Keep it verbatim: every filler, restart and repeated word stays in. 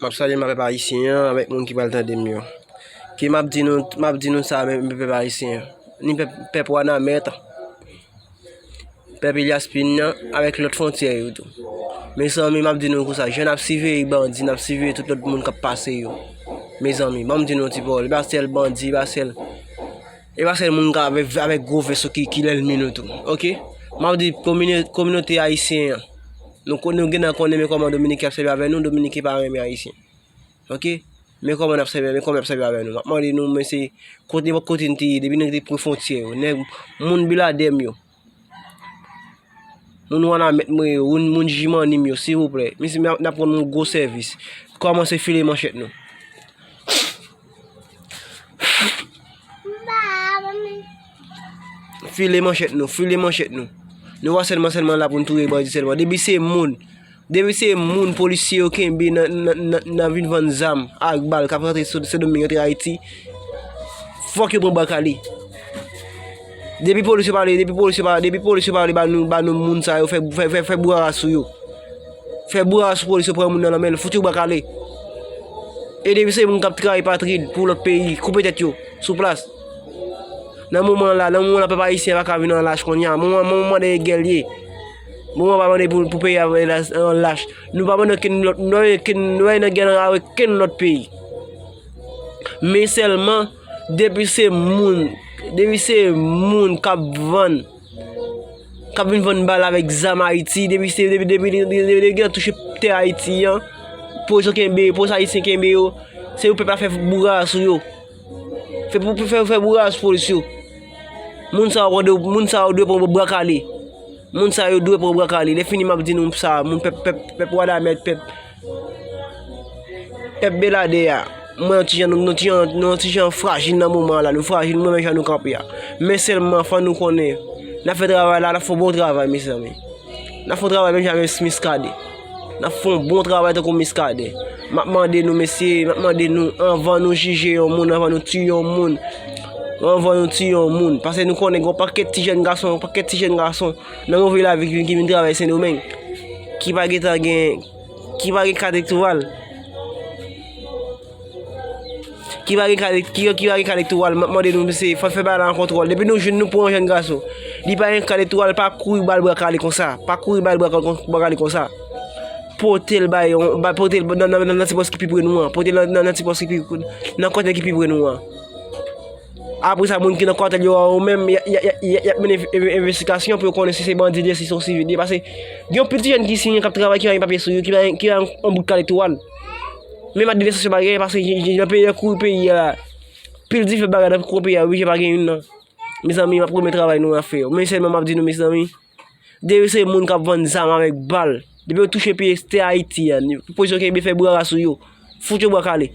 M ap salye m pèp ayisyen an avèk moun ki pral tande m yo. Ke m ap di nou, m ap di nou sa, men pèp ayisyen an. Ni pèp, pèp Wanament, pèp Ilyas Pin nan, avèk lòt fwontyè yo tou. Mezanmi, m ap di nou konsa, jan n ap siveye bandi, n ap siveye tout lòt moun k ap pase yo. Mezanmi, ban m di nou ti pawòl, e pa sèl bandi, e pa sèl, e pa sèl moun k avèk, avèk gwo vès yo ki, ki lènmi nou tou, oke? M ap di komine-, kominote ayisyen an, nou, nou gentan konnen men kòman Dominiken ap sèvi avè nou, Dominiken pa renmen ayisyen. Oke? Men kòman n ap sèvi, men kòman n ap sèvi avè nou. M ap mande nou, men se kote, nenpòt kote n te ye, depi nèg te pre fwontyè yo, nèg, moun biladè m yo, moun Wanament mwen yo, moun, moun Jimani m yo, silvouplè. Mesye, n ap, n ap rann nou gwo sèvis. Kòmanse file manchèt nou. File manchèt nou, file manchèt nou. Nou pa sèlman, sèlman la pou n touye bandi sèlman. Depi se moun, depi se moun polisye yo kenbe nan, nan, nan, nan vin vann zam ak bal k ap rantre Sendomeng, rantre Ayiti, fòk yo pran bwa kale. Depi polis yo pale, depi polis yo pale, depi polis yo pale ba nou, ba nou moun sa yo, fè, fè, fè, fè bourara sou yo. Fè bourara sou polis yo, pran moun nan nan men l, fout yo bwa kale. E depi se moun k ap travay patrid pou lòt peyi, koupe tèt yo, sou plas. Nan moman la, nan moman la, pèp ayisyen pa ka vin an lach kounye a. Moman, moman dèyè gè l ye. Moman pa mande pou, pou peyi a vin an lach. Nou pa mande okenn lòt, nou pa mande okenn, nou pa nan gè nan okenn lòt peyi. Men sèlman, depi se moun, depi se moun k ap vann, k ap vin vann bal avèk zam Ayiti, depi se, depi, depi, depi, depi, depi gen touche tè Ayiti an, polis yo kenbe, polis ayisyen kenbe yo, se pou pèp la fè bourara sou yo. Fè pou, pou fè, fè bourara sou polis yo. Moun sa yo dwe, moun sa yo dwe pran bwa kale. Moun sa yo dwe pran bwa kale. Lè fini m ap di nou sa, moun pèp, pèp, pèp Wanament, pèp, pèp Beladè a. Mwen yon ti jan, nou, nou ti jan, nou yon ti jan frajil nan moman la. Nou frajil, mwen menm jan nou kanpe a. Men sèlman, fò nou konnen, n ap fè travay la, n ap fè yon bon travay, mezanmi. N ap fè yon travay menm jan avèk Miskaden. N ap fè yon bon travay tankou Miskaden. M ap mande nou, mesye, m ap mande nou, anvan nou jije yon moun, anvan nou tiye yon moun, anvan nou tiye yon moun, paske nou konnen gen yon pakèt ti jèn gason, yon pakèt ti jèn gason nan move lavi ki, ki vin travay Sendomeng, ki pa gentan gen, ki pa gen kat elektoral, ki pa gen kat, ki, ki pa gen kat elektoral, m ap mande nou, mesye, fò fè bagay la an kontwòl. Depi nou jwenn, nou pran yon jèn gason, li pa gen kat elektoral, pa kouri ba l bra kale konsa, pa kouri ba l bra kale, bra kale konsa. Pote l bay, ba, pote l nan, nan, nan, nan ti pòs ki pi pre nou an. Pote l nan, nan, nan ti pòs ki pi, nan kote ki pi pre nou an. Apre sa, moun ki nan katèl yo a yo menm, y a, y a, y a, y a, y ap mennen env-, env-, envestigasyon pou yo konnen si se bandi li ye, si se yon sivil li ye. Paske gen yon pil ti jèn ki siyen, k ap travay, ki pa gen papye sou yo, ki pa gen, ki pa gen yon bout kat elektoral. Menm administrasyon pa genyen, paske j-, j-, nan peyi a, kouri peyi a la. Pil diferan bagay nan kouri peyi a, oblije pa gen youn nan. Mezanmi, m ap renmen travay nou ap fè yo. Men sèlman m ap di nou, mezanmi, depi se moun k ap vann zam avèk bal, depi yo touche pye tè Ayiti a, polis yo kenbe fè bourara sou yo. Fout yo bwa kale.